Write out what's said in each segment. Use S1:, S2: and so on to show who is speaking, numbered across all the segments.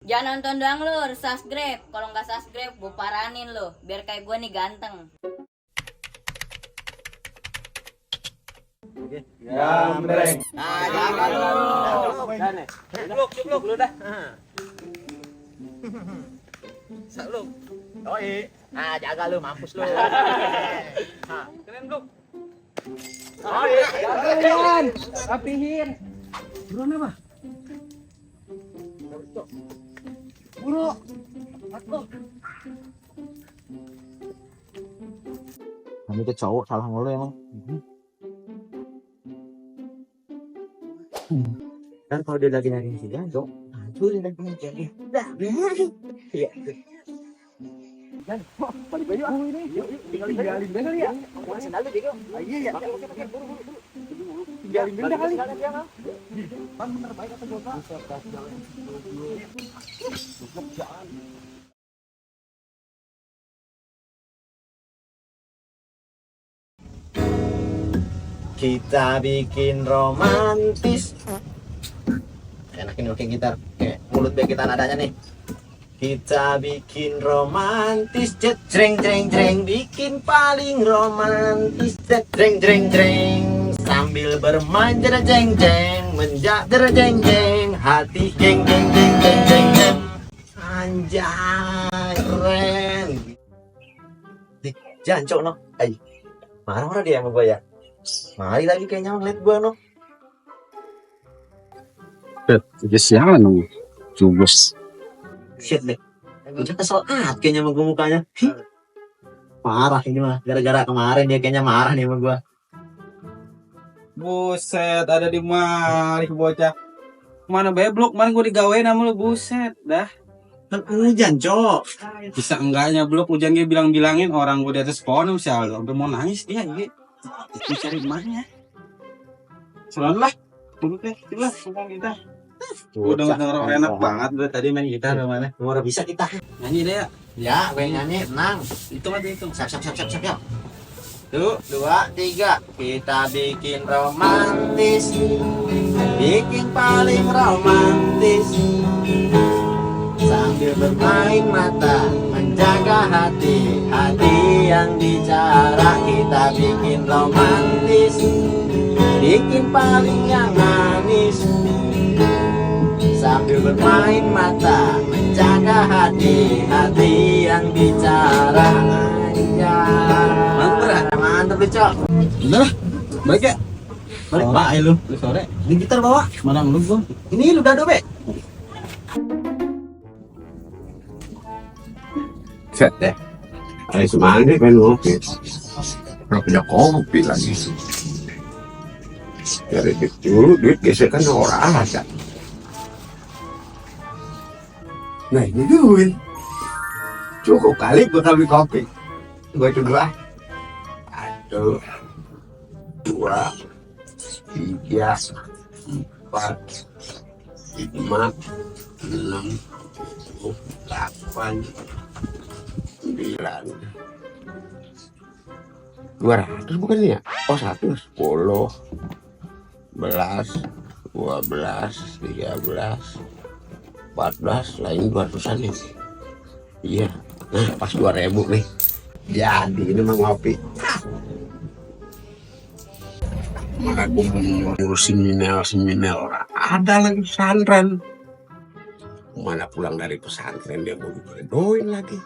S1: Jangan nonton doang lu, harus subscribe. Kalau nggak subscribe, gue paranin lu. Biar kayak gue nih ganteng.
S2: Gambreng.
S3: Jangan lu. Cupluk lu dah. Sakluk.
S2: Oi.
S3: Jaga lu, mampus lu.
S2: Keren, Bro.
S3: Oi,
S2: Jangan. Rapihin. Buruan apa? Buru.
S3: Kamu itu cowok salah mulu emang. Kan kalau dia lagi nyari si Janjo, hancurin lagi nyari. Dah, iya. Dan, balik baju aku ini. Yuk, tinggalin bener ya. Sendal lu, Diego. Iya, ya. Pakai, buru. Tinggalin bener kali. Kan bener baik kata gua, Pak. Kita bikin romantis. Enak ini pakai gitar. Kayak mulut biar kita nadanya nih. Kita bikin romantis, jreng jreng jreng, bikin paling romantis, jreng jreng jreng, sambil bermain jreng jreng, menjak jreng jreng, hati jeng jeng jeng jeng jeng jeng. Anjay, keren. Jangan cok no, marah-marah dia sama gue ya. Mari lagi kayaknya ngeliat gue no.
S4: Siapa nung? Cubes.
S3: Shit deh, udah kesel kayaknya sama gue mukanya. Parah ini mah, gara-gara kemarin dia kayaknya marah nih sama gue.
S4: Buset, ada di mari bocah. Mana beblok, mana gue digawain sama lu, buset dah.
S3: Kan hujan cok.
S4: Bisa enggaknya blok hujan dia bilang-bilangin orang gue di atas pohon misalnya, sampai mau nangis dia gitu. Dicari emaknya. Selalu lah, dulu deh, coba ngomong kita. Udah denger enak banget udah tadi main gitar mana.
S3: Mau bisa kita
S4: Nyanyi deh ya.
S3: ya, gue nyanyi tenang.
S4: Itu mah itu.
S3: Siap. Tuh, 2, 3. Kita bikin romantis, bikin paling romantis, sambil bermain mata, menjaga hati, hati yang bicara. Kita bikin romantis, bikin paling yang manis, sambil bermain mata, menjaga hati, hati yang bicara. Mantap lu cok.
S4: Udah lah, baik ya.
S3: Balik baik lu.
S4: Sore.
S3: Di gitar bawa.
S4: Mana lu gua?
S3: Ini lu dado be.
S5: Set deh. Hari semangat nih pengen ngopi. Kalau punya kopi lagi. Dari duit dulu, duit gesekan orang ada. Nah ini duit. Cukup kali gue beli kopi. Gue itu dua. 1, 2, 3, 4, 5, 6, 8, 9, 200 bukan ya? Oh 1, 10, 11, 12, 13, 14, lain 200an nih. Iya, nah pas 2000 nih. Jadi ini mah ngopi. Mana gue mau ngurus seminel ada lagi pesantren. Mana pulang dari pesantren dia mau dijodohin lagi.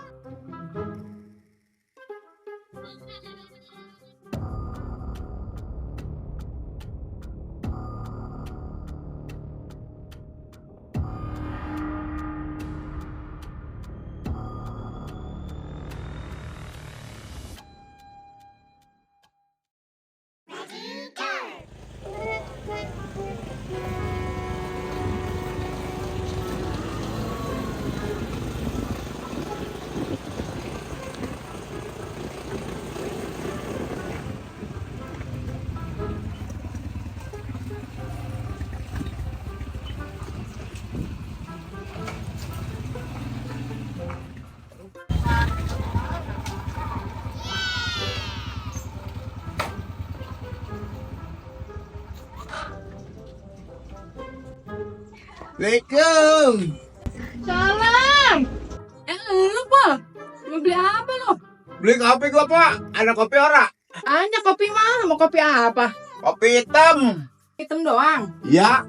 S3: Assalamualaikum.
S6: Mau beli apa lo?
S5: Beli kopi gua, Pak. Ada kopi ora?
S6: Hanya kopi mah, mau kopi apa?
S5: Kopi hitam.
S6: Hitam doang.
S5: Iya.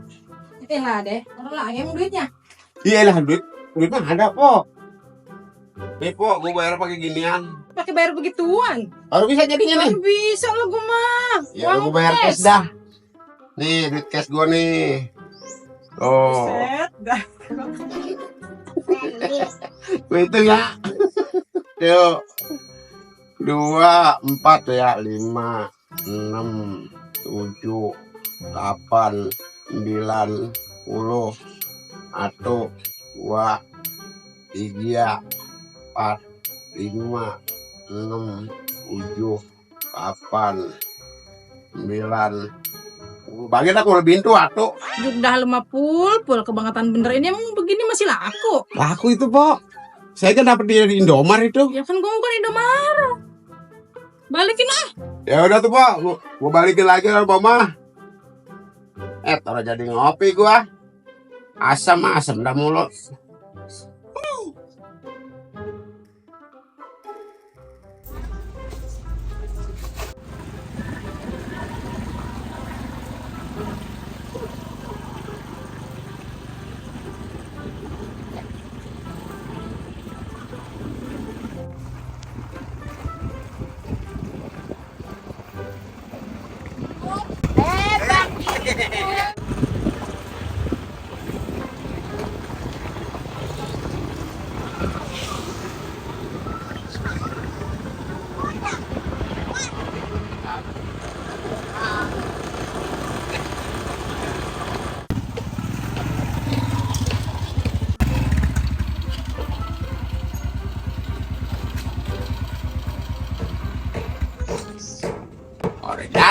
S6: Lah deh, orang lain yang duitnya.
S5: Iya lah, duit mah ada, Po. Nih, Po, gua bayar pakai ginian.
S6: Pakai bayar begituan.
S5: Baru bisa jadinya nih.
S6: Kan bisa lo gue mah.
S5: Ya, gua bayar cash dah. Nih, duit cash gua nih. Oh.
S6: Set dah.
S5: Gua hitung ya. Yuk. 2, 4 ya, 5, 6, 7, 8, 9, 10, 1, 2, 3, 4, 5, 6, 7, 8, 9. Bagi aku lebihin tuh atuh.
S6: Udah lemah pul kebangetan bener ini emang begini masih laku.
S5: Laku itu, Po. Saya kan dapat di Indomaret itu.
S6: Ya kan gue bukan Indomaret. Balikin ah.
S5: Ya udah tuh, Po. Gua balikin lagi sama Mama. Taruh jadi ngopi gua. Asam dah mulu.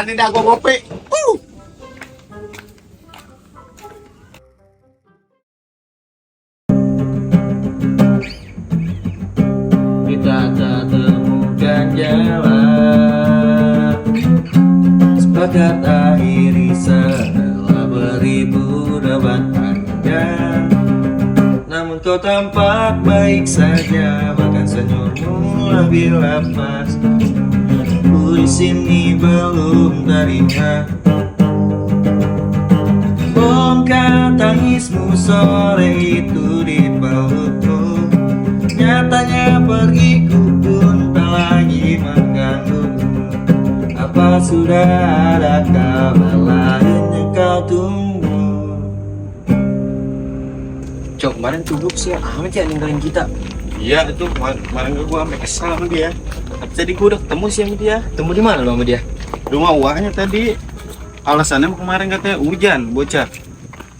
S5: Jadi dah gua ngopi.
S3: Kita tak temukan jalan, sepakat akhiri setelah beribu debat panjang. Namun kau tampak baik saja, bahkan senyummu lebih lepas. Ku di sini belum terima bongkar tangismu sore itu di pelukku. Nyatanya pergiku pun tak lagi mengganggu. Apa sudah ada kabar lain yang kau tunggu? Cok, kemarin tuh sih amat ya ninggalin kita.
S4: Iya itu kemarin gua sampai kesal sama dia. Tapi tadi gua udah ketemu sih sama dia.
S3: Temu di mana lo sama dia?
S4: Rumah uangnya tadi. Alasannya kemarin katanya hujan, bocah.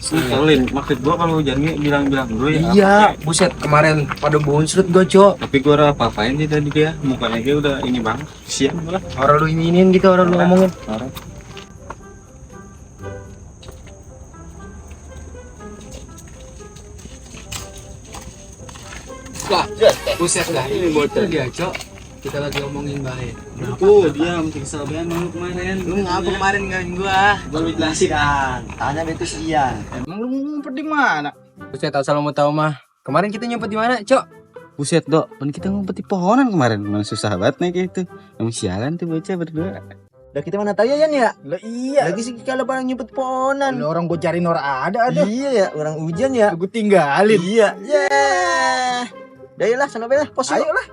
S4: Sekelin, maksud gua kalau hujan bilang-bilang dulu ya.
S3: Iya, buset kemarin pada bunsrut gua, Cok.
S4: Tapi gua apa-apain sih tadi dia. Mukanya dia udah ini banget. Sian gua lah.
S3: Orang lu inginin gitu, orang lu ngomongin.
S4: Orang.
S2: Buset dah, ini bocah dia, Cok. Kita lagi ngomongin baik.
S4: Tuh dia mesti kesal banget sama lu kemarin.
S2: Lu ngapa kemarin ngalahin gua?
S3: Gua jelasin kan. Tanya betul si Ian.
S2: Emang lu ngumpet di mana? Buset, asal mau tahu mah. Kemarin kita nyumpet di mana, Cok?
S4: Buset dok, kan kita ngumpet di pohonan kemarin. Mana susah banget nih kayak itu. Emang sialan tuh bocah berdua.
S3: Udah kita mana tahu ya, Yan ya?
S2: Lah iya.
S3: Lagi sih kalau barang nyumpet pohonan.
S2: Lu orang gua cariin orang ada.
S3: Iya ya, orang hujan ya.
S2: Gua tinggalin.
S3: Iya. Udah lah, sana belah, pos
S2: Ayo lah.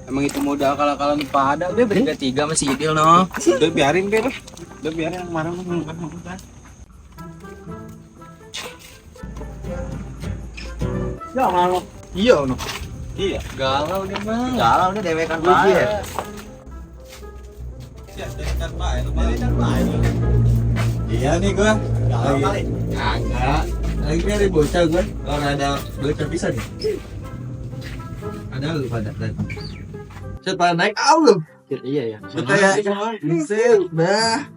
S2: Emang itu modal akal-akalan pada. Udah bertiga masih Idil no.
S4: Udah biarin deh. Udah biarin yang kemarin bukan.
S3: Ya malu.
S2: Iya no.
S4: Iya.
S2: Galau dia mah.
S3: Galau nih dewekan lagi ya.
S4: Iya nih gua.
S3: Galau kali.
S4: Kagak. Lagi nyari bocah gua. Kalau ada bocah bisa nih. Ada lu pada tadi.
S3: Cepat naik lu. Iya ya.
S4: Kayak
S3: Buset, dah.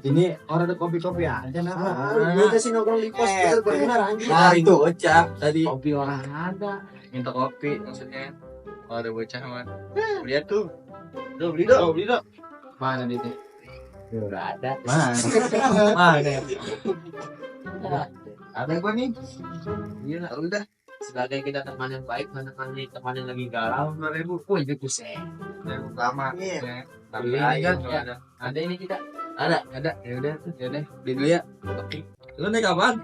S3: Ini orang ada kopi-kopi aja nah. Kita sih nongkrong di pos benar anjing.
S2: Nah itu bocah tadi.
S3: Kopi orang ada.
S2: Minta kopi maksudnya. Kalau ada bocah mah. Lihat tuh.
S3: Beli dong.
S2: Mana dia?
S3: Udah ada.
S2: Mana?
S3: Ada gua nih.
S2: Iya udah.
S3: sebagai kita teman yang baik, menemani teman yang lagi galau.
S2: 2000. Wih, itu pusing. Lama.
S3: Iya.
S2: Tapi ini kan ada ini kita. Ada. Ya udah tuh. Ya udah. Beli dulu ya. Oke.
S4: Lu naik kapan?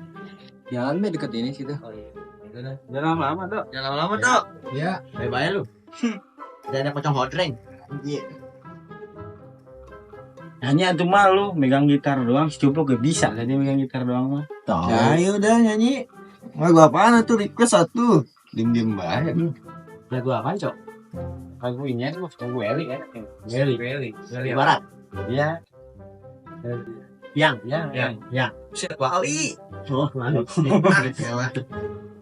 S2: Jangan be deket ini situ.
S3: Oh iya.
S4: Jangan lama-lama tuh.
S3: Jangan lama-lama Dok.
S2: Ya.
S3: Bye-bye lu. Ada pocong hodreng. Iya.
S4: Hanya tuh mah lu megang gitar doang, secupluk gak bisa jadi megang gitar doang mah.
S3: Ayo
S4: udah nyanyi. Lagu apaan tuh request satu? Diem-diem banget.
S3: lagu apa, Cok?
S4: Lagu ini tuh lagu Eli ya.
S3: Weli Barat.
S4: Iya.
S3: Yang.
S2: Siapa Ali?
S3: Oh, lalu.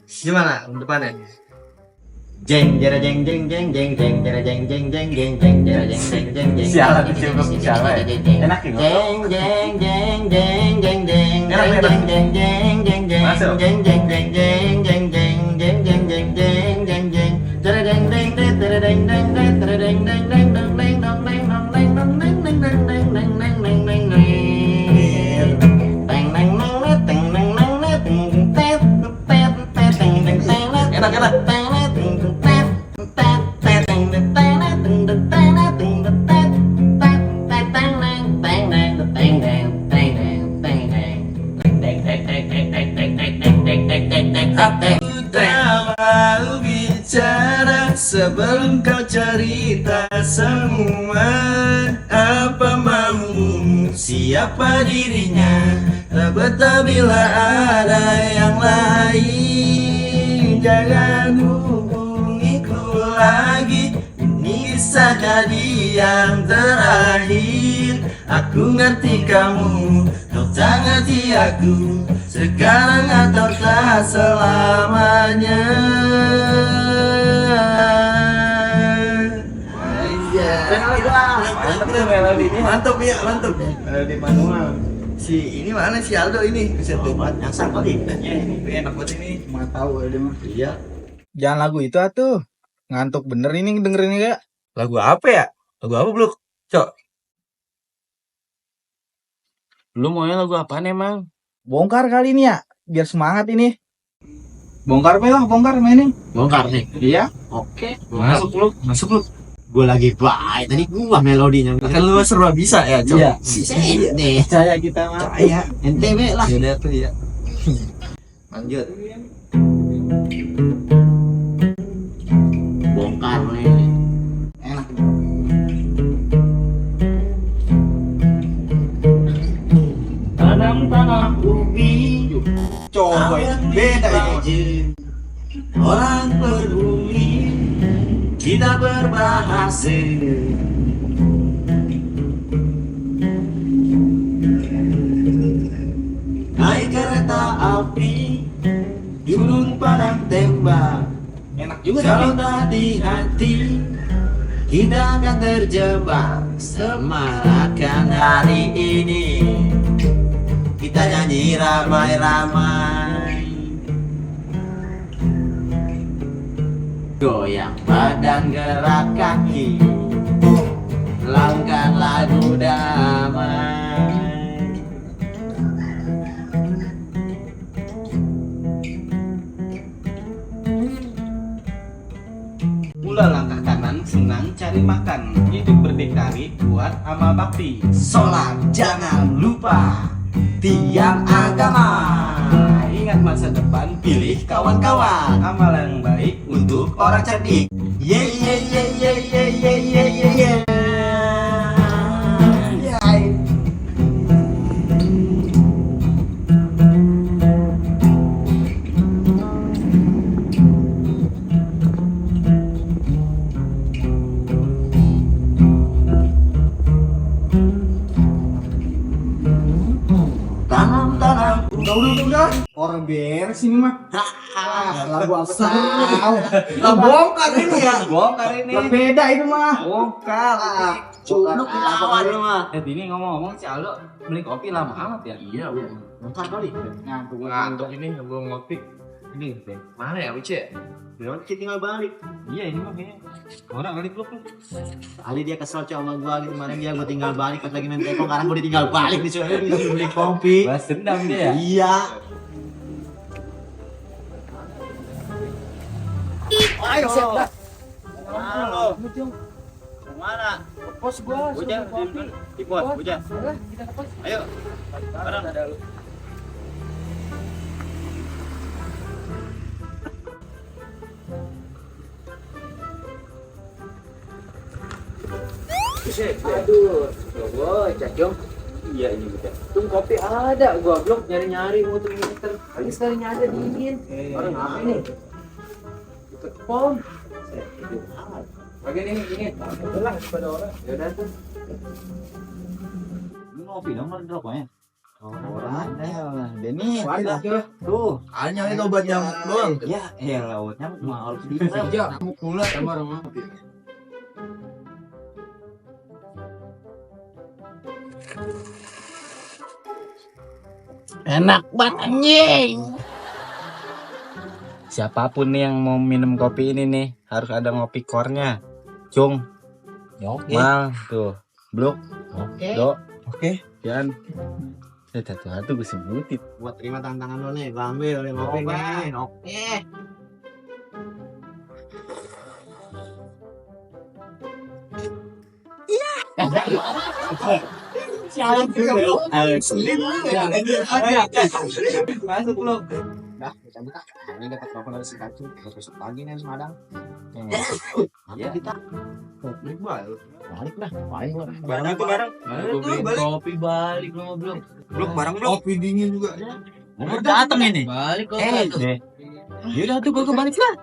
S2: Gimana depannya?
S3: Jeng jera jeng jeng jeng jeng jeng jera jeng jeng jeng jeng jeng jera jeng jeng jeng jeng.
S4: Sialan itu sialan. Enak ya.
S3: Jeng jeng jeng jeng jeng jeng jeng jeng jeng jeng jeng jeng
S4: Masuk.
S3: jeng jeng jeng jeng jeng jeng jeng jeng jeng jeng jeng jeng jera jeng jeng jeng jera jeng jeng jeng jera jeng jeng jeng dong deng dong deng dong deng dong deng deng deng deng deng deng deng deng deng. Teng neng neng net teng neng neng net teng tet tet tet teng teng teng net. Enak.
S4: Tak mau bicara sebelum kau cerita semua. Apa maumu, siapa dirinya, tak betah bila ada yang lain. Jangan hubungiku lagi, ini bisa jadi yang terakhir. Aku ngerti kamu, kau tak ngerti aku. Sekarang atau tak selamanya. Mantap ya, mantap. Melodi manual. Si ini mana si Aldo ini? Bisa tuh
S3: Yang sama nih.
S4: ini enak banget ini.
S2: Mau tahu dia mah.
S3: Iya.
S2: Jangan lagu itu atuh. Ngantuk bener ini dengerinnya gak?
S4: Lagu apa ya? Lagu apa, Bluk? Cok. Lu maunya lagu apaan emang?
S2: Bongkar kali ini ya, biar semangat ini. Bongkar mainin.
S3: Bongkar nih.
S2: Iya.
S3: Oke.
S4: Masuk lu.
S3: Gue lagi baik. Tadi gua melodinya.
S4: Kan lu serba bisa ya, Cok.
S2: Iya.
S3: Bisa nih.
S2: Percaya kita mah.
S3: Saya NTB lah.
S2: Yaudah tuh ya. Lanjut.
S3: Bongkar nih.
S2: Enak.
S3: Tanam bumi.
S2: Coba beda ini.
S3: Orang berbumi, kita berbahasa. Naik kereta api, gunung padang tembak.
S2: Enak juga
S3: Kalau
S2: tapi.
S3: hati-hati, kita akan terjebak. Semarakan hari ini, kita nyanyi ramai-ramai. Goyang badan, gerak kaki, lakukan lagu damai.
S4: Mula langkah kanan, senang cari makan. Hidup berdikari, buat amal bakti.
S3: Sholat jangan lupa, tiang agama.
S4: Ingat masa depan,
S3: Pilih kawan-kawan,
S4: amal yang baik
S3: untuk orang cerdik. Yeah yeah yeah yeah yeah yeah yeah yeah yeah. Tanam-tanam.
S2: Udah. Orang beres ini mah. Lagu apa tahu?
S3: Lah bongkar ini ya.
S4: Bongkar ini.
S2: Lah beda itu mah.
S4: Bongkar.
S3: Culuk dilawan ini mah.
S4: Ini ngomong-ngomong si Aldo beli kopi lama amat ya?
S3: Iya, bongkar kali.
S2: Ngantuk ini belum ngopi.
S4: Ini
S2: Mana ya Wice?
S3: Bilang kita tinggal balik.
S4: iya ini mah kayaknya orang kali Bluk.
S3: Kali dia kesel cowok sama gua kemarin dia gua tinggal balik pas lagi main teko, sekarang gua ditinggal balik disuruh beli kopi.
S4: Balas dendam dia ya?
S3: Iya. Ayo.
S2: Halo.
S3: Mana?
S2: Pos gua.
S3: Bujang di pos, Bujang. Ayo. Barang.
S2: Aduh, gua cacong. Iya ini Bujang. Tung kopi ada, gua blok nyari-nyari muter-muter. Lagi sekalinya ada dingin. Orang apa ini? Ikut pom. Oke nih, dingin. Lah pada orang. Ya udah tuh.
S4: Lu ngopi dong rokoknya.
S2: Denny,
S3: Tuh, hanya itu obat nyamuk doang.
S4: Ya, lautnya mau
S2: kamu pula sama orang ngopi.
S3: Enak banget anjing.
S4: Siapapun nih yang mau minum kopi ini nih harus ada ngopi kornya. Cung,
S3: Oke.
S4: Mal, tuh, Blok,
S3: Oke.
S4: Do, oke, Yan. Satu-satu gue sebutin.
S3: Buat terima tantangan lo nih, gua ambil nih ngopi nih. Oke.
S2: Masuk lu.
S3: Dah, kita buka. Ini dapat telepon dari si Kacung. Besok pagi nih Semadang. Ya kita. Balik balik. Balik dah. Main gua.
S4: Barang tuh barang.
S2: Kopi balik lu belum.
S4: Blok barang Blok.
S3: Kopi dingin juga.
S4: Mau datang ini.
S2: Balik kok.
S4: Yaudah tuh gue balik lah.